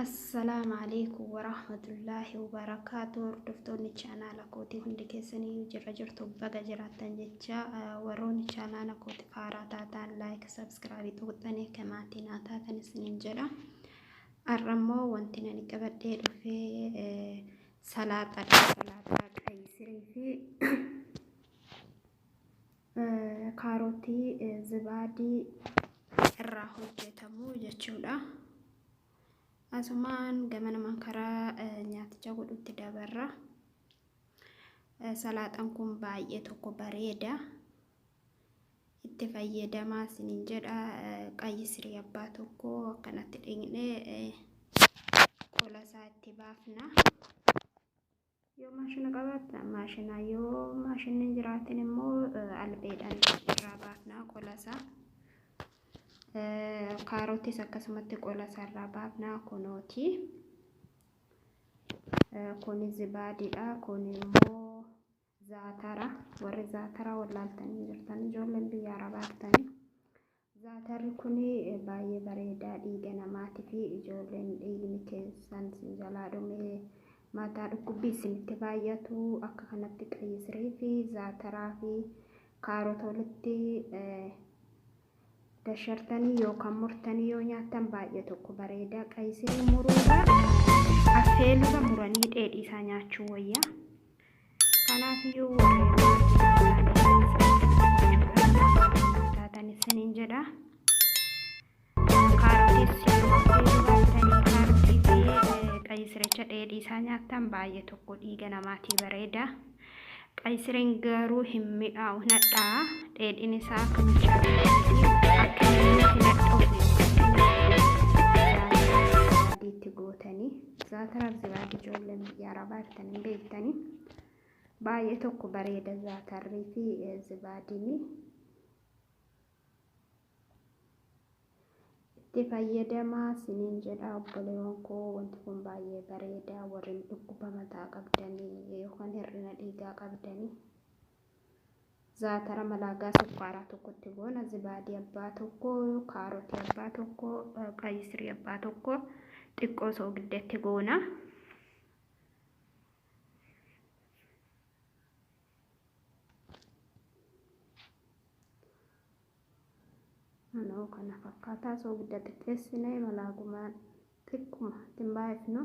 Assalaamu alaikum warahmatullaahi wabarakaatu. Hordoftoonni chaanaala kootii hundi keessanii jirra jirtu, baga jiraattan jecha. Warroonni chaanaala kootii haaraa taatan like, subscribe tuqxanii akka maatii naa taatan isiniin jedha. Har'a immoo wanti ani qabadhee dhufee salaaxaadha. Salaaxaa qayisirii fi kaarotii zibaadii irraa hojjetamu jechuudha. Asumaan gamanumaan karaa nyaaticha godhutti dabarra. Salaaxaan kun baay'ee tokko bareeda. Itti fayyadamaa isiniin jedha. Qayyisirii abbaa tokko akkanatti dhiqnee qola isaa itti baafna. Yoo maashina qabaattan maashina, yoo maashinni hin jiraatin immoo albeedhaan irraa baafna qola isaa. Kaarotis akkasumatti qola isaa irraa baafna kunooti. Kuni zibaadiidha. Kun immoo zaatara. Warri zaatara wallaaltanii jirtan, ijoolleen biyya arabaa jirtanii. Zaatarri kun baay'ee bareedaa, dhiiga namaatii fi ijoolleen dhiigni keessan isin jalaa dhume, mataa dhukkubbii isinitti baay'atu, akka kanatti qayyisirii fi zaataraa fi kaarota walitti gashartanii yookaan murtanii yoo nyaattan baay'ee tokko bareedaa. Qayyisirii muruurra, affeelurra muranii dheedhii isaa nyaachuu wayya. Kanaafiyyuu warreen taatan isiniin jedha. Kaarotis yoo affeeluu baattanii kaarotii fi qayyisiricha dheedhii isaa nyaattan baay'ee tokko dhiiga namaatii bareeda. Qayyisiriin garuu hin mi'aawu, hin hadhaa'a. Dheedhiin isaa akka bilchaatu akka inni hin hadhoofne zibaadiitti gootanii, zaataraaf zibaadii ijoolleen biyya arabaa jirtan hin beektanii. Baay'ee tokko bareeda zaatarrii fi zibaadiin. Itti fayyadamaa isiniin jedha obboleewwan koo, wanti kun baay'ee bareeda. Warreen dhukkuba mataa qabdanii yookaan hir'ina dhiigaa qabdanii. Zaatara malaagaa sukkaaraa tokkotti goona, zibaadii abbaa tokko, kaarotii abbaa tokko, qayyisirii abbaa tokko xiqqoo soogiddeetti goona. Anoo kana fakkaataa soogidda xiqqeessinee malaaguma xiqquma ittiin baay'ifnu.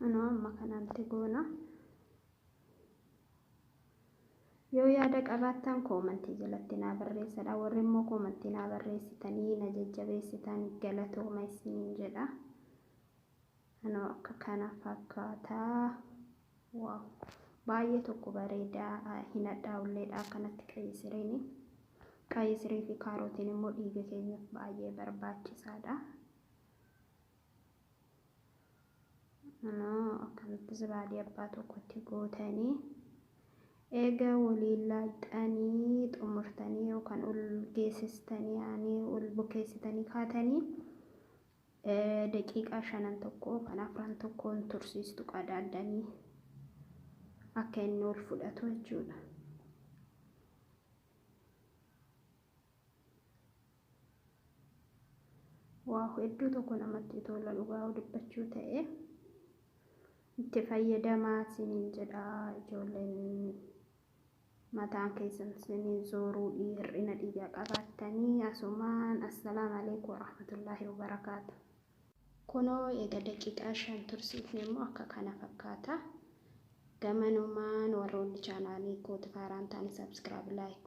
Anoo amma kanatti goona. Yoo yaada qabaattan koomantii jalatti naa barreessadha. Warri immoo koomantii naa barreessitanii na jajjabeessitan galatooma isiniin jedha. Anoo akka kana fakkaataa. Wow! Baay'ee tokko bareedaa, hin hadhaa'ulleedha akkanatti qayyisiriin. Qayyisirii fi kaarotiin immoo dhiiga keenyaaf baay'ee barbaachisaadha. Anoo akkanatti zibaadii abbaa tokkotti gootanii eega waliin laaqxanii xumurtanii yookaan ol geessistanii yaanii ol bukeessitanii kaatanii, daqiiqaa shanan tokko kan afran tokkoon tursiistu qadaaddanii akka inni ol fudhatu jechuudha. Waa hedduu tokko namatti tola, dhugaa dubbachuu ta'e. Itti fayyadamaa isiniin jedha, ijoolleen mataan keessan isiniin zooruu hir'ina dhiigaa qabaattanii. Asumaan assalaamu alaikum warahmatullaahi wabarakaatu. Kunoo eega daqiiqaa 5 tursiifne immoo akka kana fakkaata. Gamanumaan warroonni chaanaalii kooti faaraan ta'an subscribe, like.